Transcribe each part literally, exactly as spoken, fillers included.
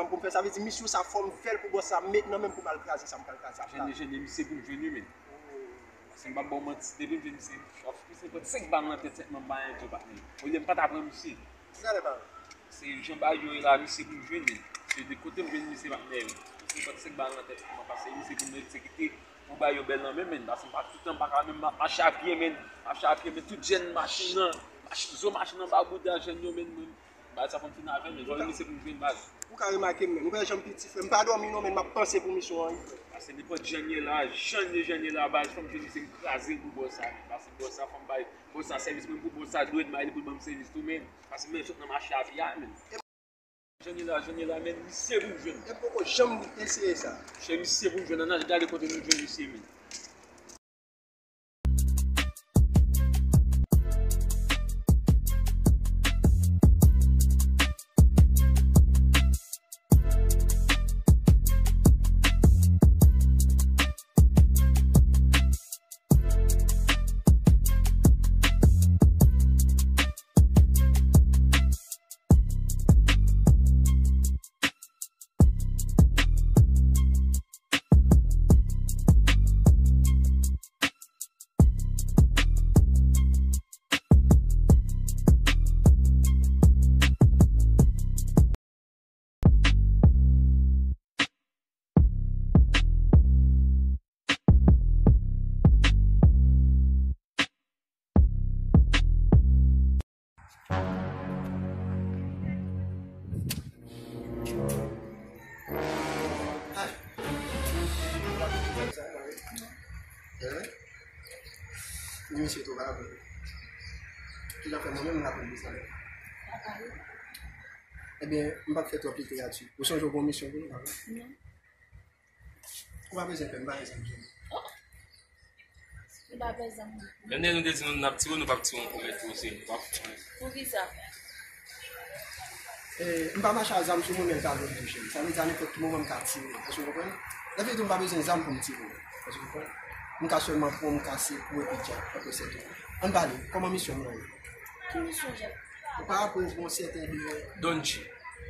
Pou m fè sa, vle di misyon sa fò m fè l pou bòs sa met nan men m pou m al kraze sa m pral kraze ap la. Jwenn li, jwenn li, misye pou m jwenn wi, men. Paske m p ap ba w manti, depi m jwenn misye, misye pran senk bal nan tèt, sèlman m pa anyen di w patnè. Olye m pa ta pran misye. Ki kalè pa w? Se jan bagay yo ye la, misye pou m jwenn li. Se de kote m jwenn misye patnè yo. Misye pran senk bal nan tèt, sèlman pase misye pou m egzekite. Pou bagay yo bèl nan men, men. Paske m pa toutan, m pa ka menm ma-, mache a pye, men. Mache a pye, men. Tout jèn machin nan, machin, zo machin nan ba bouda jèn yo, men, men. Bagay sa fò m fin avè l, men. Jwenn misye pou m jwenn baz. Ou ka remake m, men. Ou wè jan m piti, frè. M pa dòmi non, men m ap panse pou misyon an wi, frè. Paske nenpòt jan l ye la, jan l ye, jan l ye la, baz, fò m jwenn misye, m kraze l pou bòs sa, men. Paske bòs sa, fò m bay bòs sa sèvis, men pou bòs sa dwe bay li pou l ban m sèvis tou, men. Paske m sot nan mache a pye a, men. Jan l ye la, jan l ye la, men, misye pou m jwenn. E poko janm eseye sa. Se misye pou m jwenn, ann al gade kote nou jwenn misye, men. Ebyen, m p ap fè twòp literati. Ou sonje w gon misyon pou nou, pa vre? Non. Ou pa bezwen pè, m pa bezwen misyon. Ou pa bezwen. Menm lè nou te di nou n ap tire w, nou p ap tire w, m pwomèt ou, se nou p ap fè. Poukisa? E, m pa mache a zam sou mwen, men l ka vin touche m. Sa vle di, a nenpòt ki moman, m ka tire w. Èske w konprann? Lè fini tou, m pa bezwen zam pou m tire w. Èske w konprann? M ka sèlman pran w, m kase kou epi djab, tankou se tou. Ann pale, kòman misyon mwen ye? Ki misyon, Jack? Ou pa rapele w gon sèten de Don G.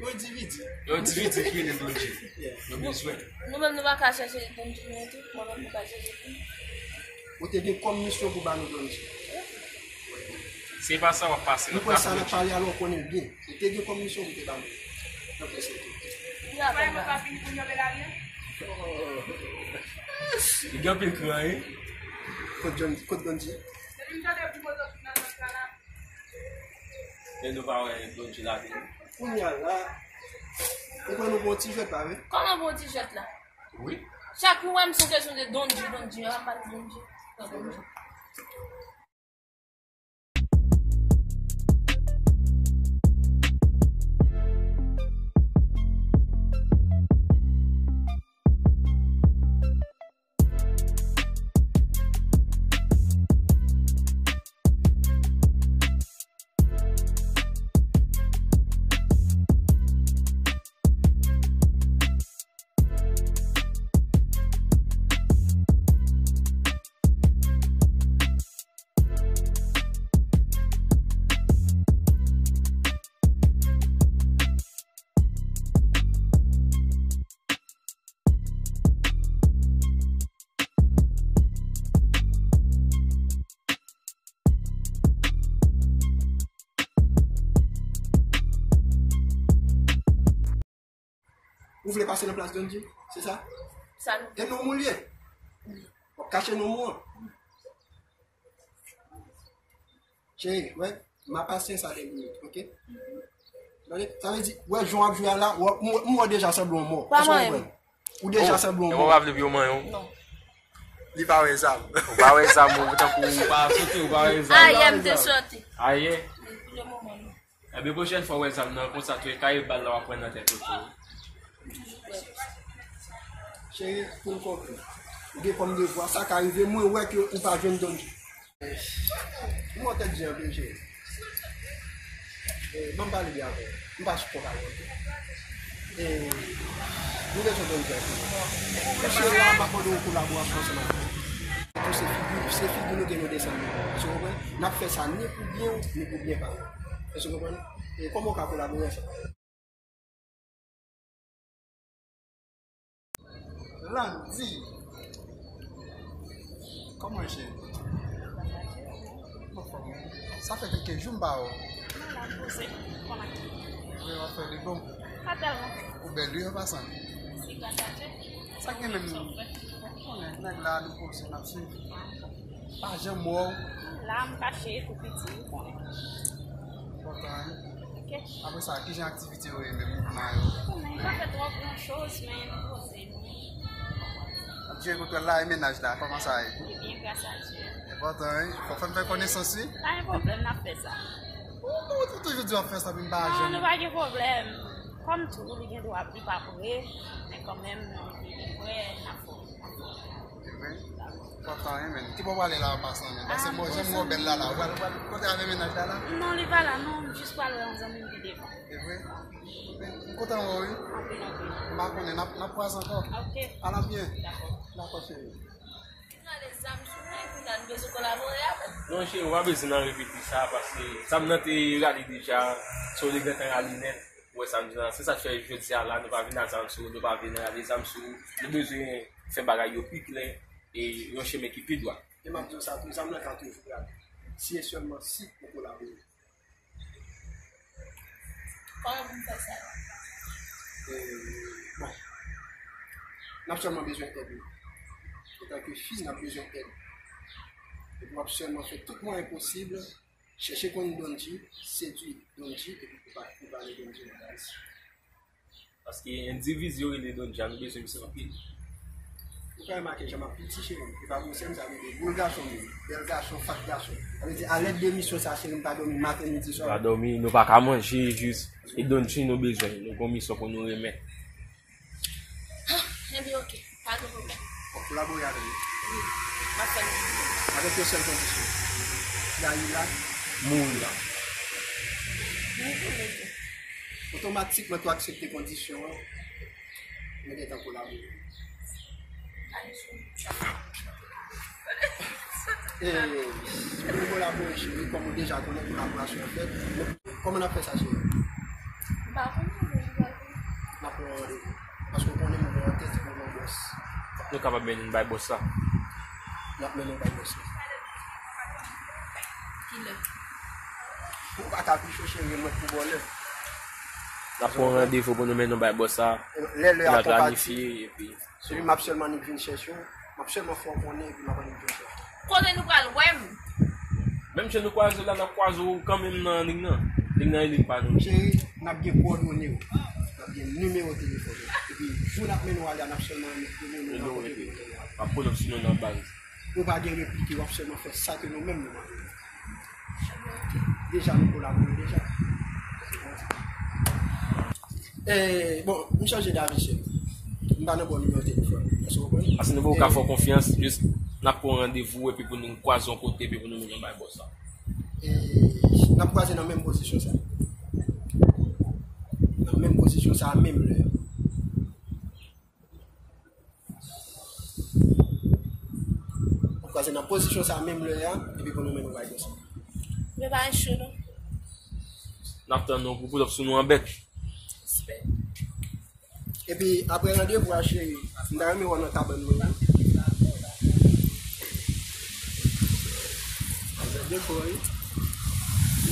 Yon endividi. Yon endividi ki rele Don G. Yeah. Nou bezwen. Nou menm, nou pa ka chèche Don G, nou tou. Mwen menm, nou pa chèche tou. Ou te gen kòm misyon pou ba nou Don G. Se pa sa w ap pase. Nou pran sa n ap pale a la, ou konnen l byen. Ou te gen kòm misyon pou te ba nou. Nan prese tou. Li gen anpil kran, wi. Kot Don, kot Don G? Men nou pa wè Don G la vini. Kounye a la, ou kwè nou bon ti jwèt la, wi? Kòman bon ti jwèt la? Wi. Chak ou wè m se kesyon de Don G, Don G, m ap pale Don G. Don G. Ou vle pase nan plas Don G, se sa? Sa nou. E nonm ou l ye? W ap kache nonm ou an? Cheri, wè, m a pasyans a de minit, oke? Tande, sa vle di, wè, jan w ap jwe a la, w ap, m, m wè w deja sanble yon mò. Pa manyen m. Èske w konprann? Ou deja sanble yon mò. Yo pa vle pou yo manyen w. Non. Li pa wè zam. Ou pa wè zam, ou tankou ou pa sote, ou pa wè zam. Ayè, m te sote. Ayè. Pou le moman, non. Ebyen, pwochèn fwa w wè zam nan, konsa tou, e kare bal la w ap pran nan tèt ou tou. Cheri, pou m konkli, ou gen kòm devwa, sa ka rive, mwen wè ke ou pa jwenn Don G. Mwen tèt di anpil, cheri. E, ban m pale byen avè w. M pa sou kòk avè w. E, nou bezwen Don G anpil. Mesye la, m ap mande yon kolaborasyon ansanm avè w. Tou se figi, se figi nou gen nou desann li. Èske w konprann? N ap fè sa ni pou byen w, ni pou byen pa w. Èske w konprann? E kòman w ka kolabore ansanm avè w? Landy. Kòman w ye, cheri? Anfòm wi. Sa fè kèk jou m pa wè w. Mwen la, m poze. Kòman ki? Wi, w ap fè li bon. Pa tèlman. Ou bèl wi an pasan. Mèsi, gras a Dye. Sa gen menm? Ou konnen, nèg la, nou poze, n ap swiv. Pa janm wè w. M la, m kache tou piti, ou konnen. Enpòtan, wi. Ok. Apre sa, kijan aktivite yo ye menm, mouvman yo? Ou konnen, pa fè twò gran choz, men nou poze, nou. Ap jere kontwòl la e mennaj la, kòman sa ye? Li byen, gras a Dye. Enpòtan, wi. Fò fè m fè konesans, wi. Pa gen pwoblèm, n ap fè sa. Ou, ou, ou toujou di w ap fè sa, men m pa janm. Non, nou pa gen pwoblèm. Kòm tou, li gen dwa, li pa pre, men kanmenm, nou vini wè, n ap fè. Enben, kontan, wi, men. Ki bò w prale la an pasan, men? Paske m wè w bèl la, la. Ou pral, ou pral kote avè mennaj la, la? Non, li pa la, non. M jis pral wè yon zanmi m pi devan. Enben, m kontan wè w, wi. Anpil, anpil. M pa konnen, n ap, n ap kwaze ankò. Ok. Ala byen. Dakò. Dakò, cheri. Rale zam sou mwen, kounye a nou bezwen kolabore avè l. Non, cheri, ou pa bezwen nan repete sa, paske zam nan te rale deja, se yon nèg gentan rale nèt. Ou wè sa m di la? Se sa k fè jodi a la, nou pa vin ak zam sou nou, nou pa vin rale zam sou nou. Nou bezwen fè bagay yo pi klè e yon chemen ki pi dwat. E m ap di w sa tou, zam nan ka toujou rale. Si e sèlman si ou kolabore. Kòman pou m fè sa? E, bon. N ap sèlman bezwen èd ou. Antanke fi, n ap bezwen èd. Epi w ap sèlman fè tout mwayen posib. Chèche konn Donji, sedui Donji, epi pou pa, pou pale Donji nan baz. Paske endividi yo rele Donji a, nou bezwen misye anpil. Ou ka remake jan m ap piti, cheri. E pa pou sè m sa rele boul gason menm. Bèl gason, fat gason. Sa vle di, a lèd de misyon sa, cheri, m pa dòmi maten, midi, swa. Pa dòmi, nou pa ka manje, jis. E Donji nou bezwen, nou gon misyon pou nou renmen. Ah, enben, ok. Pa gen pwoblèm. W ap kolabore avè m? Wi. M ap fè l. Avèk yon sèl kondisyon. Dayi la mouri la. Mouri pou mwen tou. Otomatikman, tou aksepte kondisyon an. Mwen gentan kolabore. E, si nou kolabore, cheri, kòm ou deja konnen kolaborasyon an fèt. Kòman n ap fè sa, cheri? M pa konnen, men m pral konnen. N ap pran randevou. Paske w konnen mwen gen yon tèt, mwen gen yon bòs. Nou kapab mennen n bay bòs la. N ap mennen w bay bòs la. Kilè? Ou pa ka pi cho, cheri, mwen pou bò lè. N ap pran randevou pou nou mennen w bay bòs la. Lè, lè a konpatib. N a planifye, epi Epi m ap sèlman annik vin chèche w. M ap sèlman fè w konnen, epi m ap annik vin chèche w. Kote nou pral wè m? Menm jan nou kwaze w la, n ap kwaze w kanmenm nan lig nan. Lig nan e lig pa nou. Cheri, n ap gen kowòdone w. N ap gen nimewo telefòn ou. Epi, jou n ap mennen w ale a, n ap sèlman annik rele w nan kote w. N ap pran nòt sou nou nan baz. Ou pa gen replike, w ap sèlman fè sa ke nou menm nou mande. Deja, nou kolabore deja. E, bon, m chanje davi, cheri. M pa nan bon nimewo telefòn. Èske w konprann? Paske nou poko ka fè w konfyans, jis n ap pran randevou epi pou nou kwaze yon kote epi pou nou mennen w bay bòs la. E, n ap kwaze nan menm pozisyon sa. Nan menm pozisyon sa, menm lè. Ou kwaze nan pozisyon sa menm lè a, epi pou nou mennen w bay bòs la. Men pa cho non. N ap tann nou pou pull up sou nou an bèk. Respè. Epi apre randevou a, cheri, m ta renmen wè w nan kabann mwen an. Defo, wi.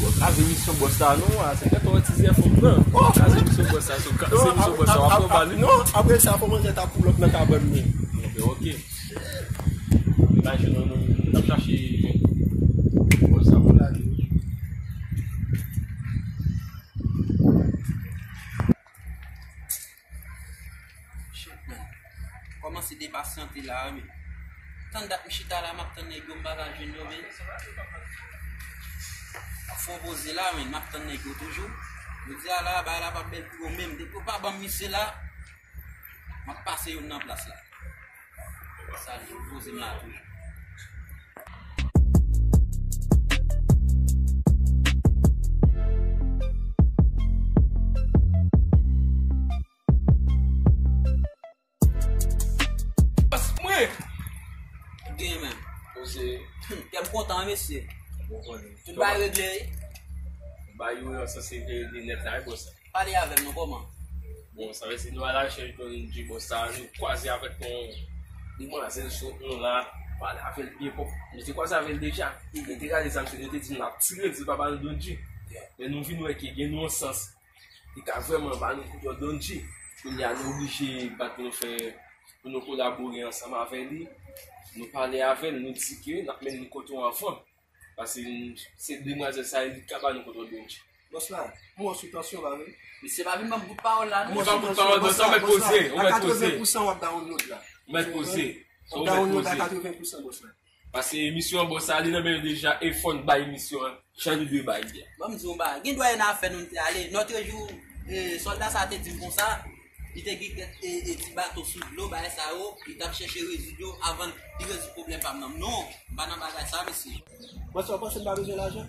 Ou kraze misyon bòs la, non, a, se fè twò tizè fòm nan. Ou kraze misyon bòs la, se ou ka-, se misyon bòs la, w ap pran bal, wi. Non, apre sa, fò manzè ta pull up nan kabann mwen. Ok, ok. Imajine nou, nou, nou t ap chache bòs la pou lage. Shit, man. Kòmanse depasyante la, wi, men. Tann dat m chita la, m ap tann nèg yo, m pa ka jwenn yo, men. Ap fè yon poze la, men, m ap tann nèg yo toujou. Jodi a la, bagay la p ap bèl pou yo menm. Depi yo pa ban m misye la, m ap pase youn nan plas la. Sa li poze m la toujou. Bòs mwen! Gen men. Poze. Kè m kontan, mesye. Bon, konnen. Tout bagay regle, wi. Bagay yo sanse regle nèt la, wi, bòs. Pale avè m non, kòman? Bon, sa vle di nou al achèche Don G, bòs sa, nou kwaze avèk yon demwazèl sot nou la, pale avè l byen pwòp. Nou te kwaze avè l deja. Nou te gade zam, nou te di l ap tire l si l pa ba nou Don G. Men nou vin wè ke gen nou yon sans. Li ka vrèman ba nou kout Don G. Kounye a nou oblije bat pou nou fè, pou nou kolabore ansanm avè li. Nou pale avè l, nou di ke n ap mennen l kote w anvan. Paske se demwazèl sa, li ka ba nou kontwòl Don G. Bòs la, m wè w sou tansyon, pa vre? Misye pa vin ban m bout pawòl la, non. Li pa bout pawòl, bòs la, ou mèt poze, ou mèt poze. A katreven pousan w ap download la. Ou mèt poze. W ap download a katreven pousan, bòs la. Paske emisyon an, bòs la, li nan men yo deja, e fò n bay emisyon an jan nou dwe bay li a. Ban m di w yon bagay. Gen dwa e nan afè nou n te ale. Nòtrejou, e, sòlda sa te di m konsa, li te gen kèk, e, e, ti bato sou dlo, bagay sa yo, li t ap chèche rezoud yo avan li rezoud pwoblèm pa m nan. Non, m pa nan bagay sa, mesye. Bòs la, ou panse m pa bezwen lajan?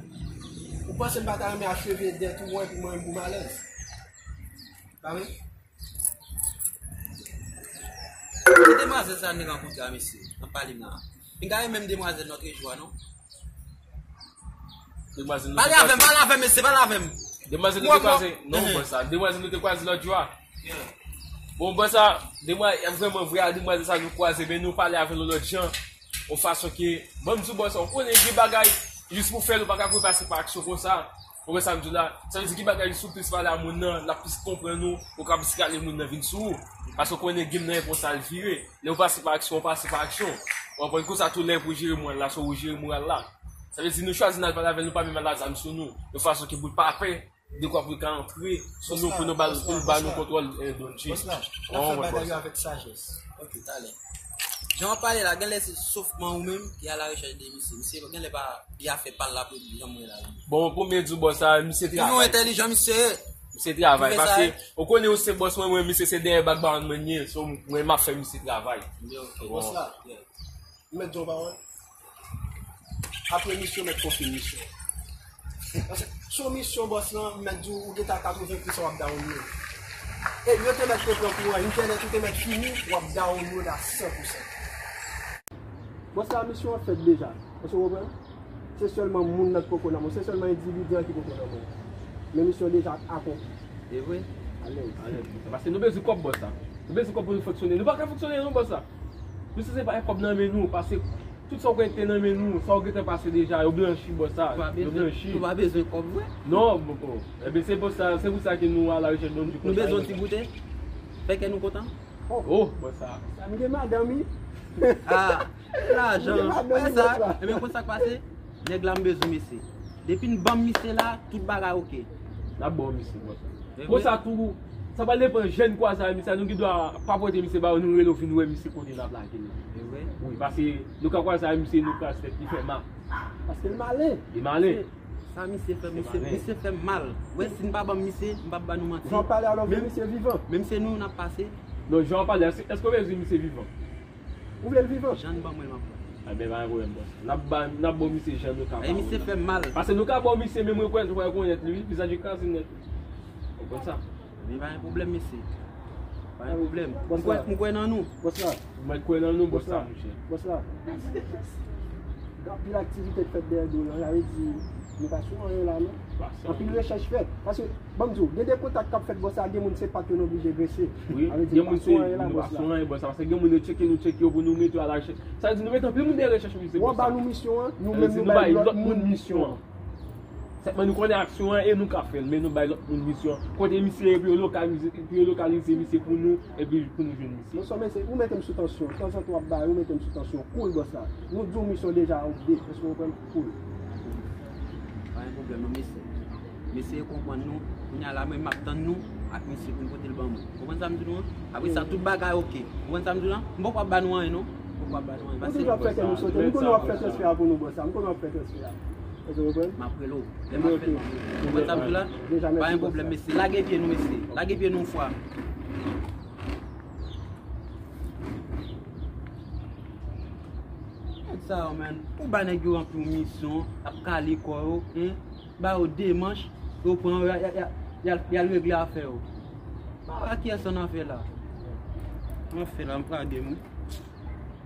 Ou panse m pa ta renmen achte vye dèt ou an epi mwen menm pou m alèz? Pa vre? Ki demwazèl sa n rankontre a, mesye? Nan pale m la. Pinga e menm demwazèl Nòtrejou a, non? Demwazèl nou te kwaze. Pale avè m, pale avè m, mesye, pale avè m. Demwazèl nou te kwaze. Non, bòs sa. Demwazèl nou te kwaze lòt jou a. Bon, bòs sa, demwa-, vrèman vre a, demwazèl sa nou kwaze, men nou pale avè l yon lòt jan. Yon fason ke, ban m di w, bòs sa, ou konnen gen bagay, jis pou fè l, ou pa ka pou pase pa aksyon konsa. Ou konprann sa m di w la? Sa vle di gen bagay, jis ou plis pale a moun nan, l ap plis konprann ou, ou ka plis rale moun nan vin sou ou. Paske ou konnen game nan e konsa l vire. Lè ou pase pa aksyon, ou pase pa aksyon. Ou konprann? Konsa tou lè pou jere moral la, se ou jere moral la. Sa vle di nou chwazi n al pale avè l, nou pa menm al ak zam sou nou. Yon fason ke pou l pa pè, dekwa pou l ka antre sou nou, pou nou ba l, pou l ba nou kontwòl, eh, Don G. Bòs la, n ap fè bagay yo avèk sajès. Ok, talè. Jan w ap pale la, genlè se sofman ou menm ki alarechèch de misye. Misye genlè pa gen afè pa l la pou li, jan m wè la. Bon, premye di w bòs sa, misye travay. Toujou entèlijan, misye. Misye travay, paske ou konnen ou se bòs mwen, mwen, misye se dèyè bak ba mwen ye, so mwen m ap fè misye travay. Ok, bòs la. M mèt di w yon pawòl. Apre misyon, mèt konfime misyon. Paske sou misyon bòs lan, m mèt di w, ou gentan katreven pousan w ap download. E yo te mèt konprann kouran entènèt ou te mèt fini, w ap download a san pousan. Bòs la, misyon an fèt deja. Èske w konprann? Se sèlman moun nan ki poko nan men w. Se sèlman endividi an ki poko nan men w. Men misyon deja akonpli. E vre? Alèz. Alèz. Paske nou bezwen kòb bòs la. Nou bezwen kòb pou nou fonksyone. Nou pa ka fonksyone non bòs la. Nou sanse bay kòb nan men nou, paske tout sa w konnen ki te nan men nou, sa w gentan pase deja, yo blanchi bòs sa, yo blanchi. Nou pa bezwen kòb vre? Non, bon, bon. Ebyen, se pou sa, se pou sa ke nou alarechèch Don G. Nou bezwen yon ti goute? Fè kè nou kontan? Oh, bòs sa. Sa m gen madanm, wi. Ah, lajan. M gen madanm, wi, bòs la. Ebyen, konn sa k pase? Nèg la m bezwen mesye. Depi n ban m misye la, tout bagay oke. N ap ba w misye, bòs. Konsa tou, sa pral depann jan n kwaze a misye, nou gen dwa pa pote misye ba yo, nou rele w vin wè misye kote n ap lage l. E vre? Wi, paske nou ka kwaze a misye, nou kraze tèt, li fè mal. Paske l malen. Li malen. Sa misye fè, misye, misye fè m mal. Wè, si n pa ban m misye, m p ap ba nou manti. Jan w pale a la, w vle misye vivan? Men misye nou, n ap pase. Non, jan w pale a, èske w bezwen misye vivan? Ou vle l vivan? Jan n ban mwen l, m ap pran. Ebyen, pa gen pwoblèm, bòs. N ap ba, n ap ba w misye jan nou ka ba w la. Misye fè m mal. Paske nou ka ba w misye, men mwen kwè, nou kwè rekonèt li, wi, vizaj li kraze nèt. Ou konn sa? Men pa gen pwoblèm, mesye. Pa gen pwoblèm. M kwè, m kwè nan nou. Bòs la. Mwen kwè nan nou, bòs la, monchè. Bòs la. Gen anpil aktivite k fèt dèyè do w lan, sa vle di, nou pa sou anyen la, non. Anpil rechèch fèt. Paske, ban m di w, gen de kontak k ap fèt, bòs la, gen moun se pat yo nou oblije grese. Wi, gen moun se, nou pa sou anyen, bòs la. Paske gen moun yo tcheke, nou tcheke yo pou nou mete yo alarechèch. Sa vle di, nou mete anpil moun dèyè rechèch misye, bòs la. Ou ba nou misyon an, nou menm nou bay lòt moun misyon an. Sèlman nou konnen aksyon an e nou ka fè l, men nou bay lòt moun misyon. Kote misye ye pou yo lokalize, pou yo lokalize misye pou nou, epi pou nou jwenn misye. Bonswa, mesye, ou mete m sou tansyon. Tanzantan w ap bay, ou mete m sou tansyon. Cool, bòs la. Nou di w misyon deja, ou de. Èske w konprann? Cool. Pa gen pwoblèm, non, mesye. Mesye konprann nou. Kounye a la, mwen, m ap tann nou ak misye pou n pote l ban mwen. Konprann sa m di nou an? Apre sa, tout bagay oke. Konprann sa m di nou an? M poko ap ba nou anyen, non. M poko ap ba nou anyen. Nou toujou ap fè kè nou sote. M konnen w ap fè transfè a pou nou, bòs la. M konnen w ap fè transfè a. Èske w konprann? M ap rele w. Lè m ap fè l, m ap rele w. Konprann sa m di w la? Pa gen pwoblèm, mesye. Lage pye nou, mesye. Lage pye nou yon fwa. Gad sa yo, menn. Ou ba nèg yo ranpli yon misyon, ap kale kò yo, hein? Ba yo de manch, yo pran yo, y a, y a, y a, y a, y al regle afè yo. Pa wè kiyès ann afè la. Anfen la, m prage m wi.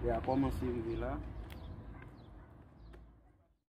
Lè a kòmanse rive la.